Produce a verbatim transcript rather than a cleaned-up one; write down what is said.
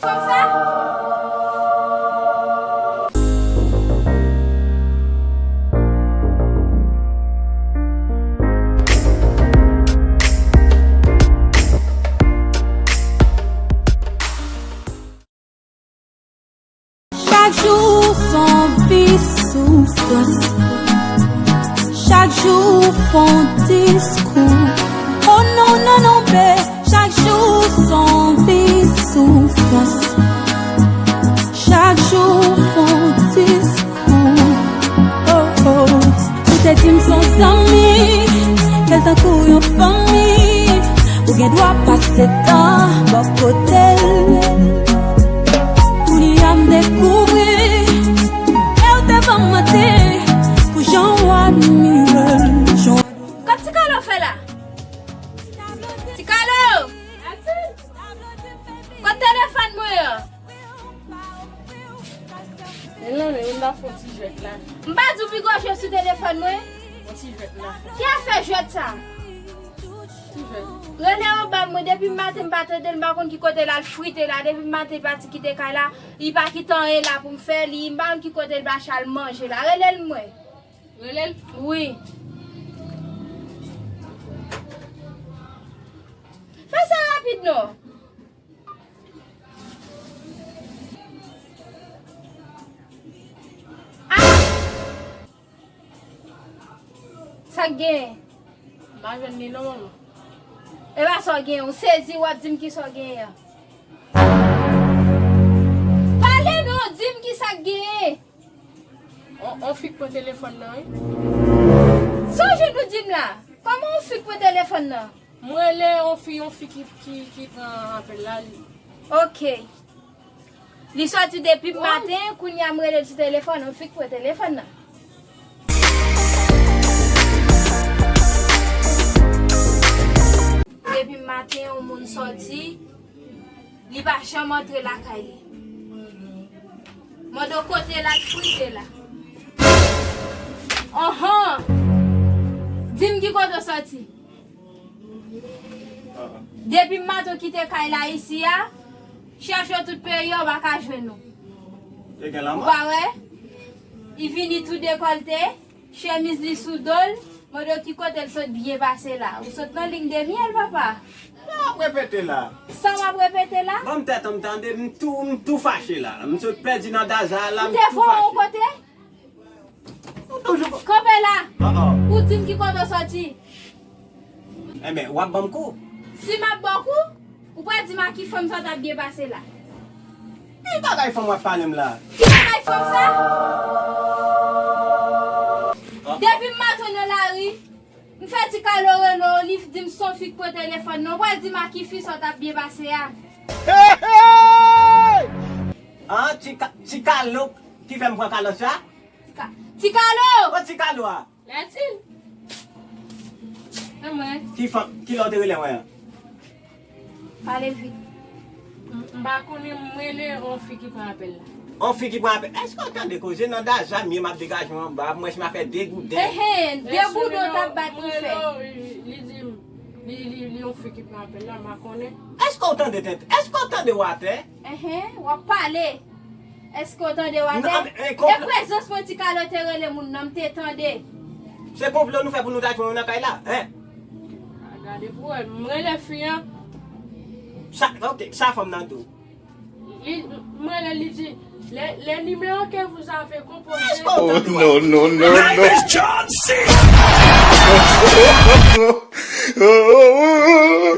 Kòmsa? Chak jou s on vi soufrans. Chak jou fon diskou. Oh non, non, non, be. Chak jou s on vi soufrans. Chak jou fon diskou. Oh, oh. Ou te di m s on zanmi, kèl tankou yon fanmi. Ou gen dwa pase tan bò kote l. Kounye a m dekouvri, e ou te ban m manti, pou jan w admire l, jan w Kot Ti Kalo fè la? Ti Kalo! Kot telefòn mwen an? Men non, men m ta fè yon ti jwèt la. M pa di w piga w jwe sou telefòn mwen? Yon ti jwèt la. Ki afè jwèt sa? Ti jwèt. Rele anba mwen, depi maten m pa tande l, m pa konn ki kote l al frite la. Depi maten li pati kite kay la, li pa kite anyen la pou m fè, li, m pa konn ki kote l mache al manje la. Rele l mwen. Rele l? Wi. Fè sa rapid non. Ah! Sa k genyen? M pa jwenn li non, manman. E pa sa w genyen, ou sezi, w ap di m ki sa w genyen an. Pale non, di m ki sa k genyen. On, on fi k pran telefòn nan, wi. Sa w jwenn ou di m la? Kòman on fi k pran telefòn nan? M rele on fi, on fi ki, ki, ki pran apèl la, li. Ok. Li sòti depi maten, kounye a m rele l sou telefòn, on fi k pran telefòn nan. Depi maten, on moun sòti, li pa janm antre lakay li. Mande w kote l al frite la. Anhan! Di m ki kote w sòti. Depi maten w kite kay la isi a, chèche w tout peyi a, w pa ka jwenn ou. Ou pa wè? Li vini tou dekòlte, chemiz li sou do l, mande w ki kote l sot byen pase la. Ou sot nan liy de myèl, papa. Sa w ap repete la? Sa w ap repete la? Ban m tèt an m tande, m tou, m tou fache la. M sot pèdi nan daza la, m tou fache. Ou te voye yon kote? Ou toujou ko- Kanpe la! Oh, oh. Ou di m ki kote w sòti. Enben, w ap ban m kou. Si m ap ba w kou, ou pral di m ak ki fanm sa w t ap byen pase la. Ki bagay fanm w ap pale m la? Ki bagay fanm sa? Oh. Depi m maten nan lari, m fè Ti Kalo rele w, li di m s on fi k pran telefòn nan. Ou pral di m ak ki fi sa w t ap byen pase a. Hey, hey! Ah, Ti Ka-, Ti Kalo ki fè m pran kalòt sa? Ti Ka-, Ti Kalo! Kot Ti Kalo a? Lètil. E mwen. Ki fanm, ki lè w te rele mwen an? Pale vit. M, m pa konnen, m rele on fi ki pran apèl la. On fi ki pran apèl. Èske w tande koze nan daza m ye, m ap degaje w anba, mwen si m ap fè degouden. Enhen, degouden w t ap bat pou fè. Li di m, li, li, li on fi ki pran apèl la, m pa konnen. Èske w tande tèt? Èske w tande w atè? Enhen, w ap pale. Èske w tande w atè? E prezans mwen Ti Kalo te rele moun nan, m te tande. Se konplo nou fè pou nou ta jwenn yo nan kay la, en? A, gade pou wè, m rele fi an. Sa, ok, sa fanm nan di w? Li, m rele, li di, les, les numéros que vous avez composés. Èske w tande w atè? Non, non, non, non.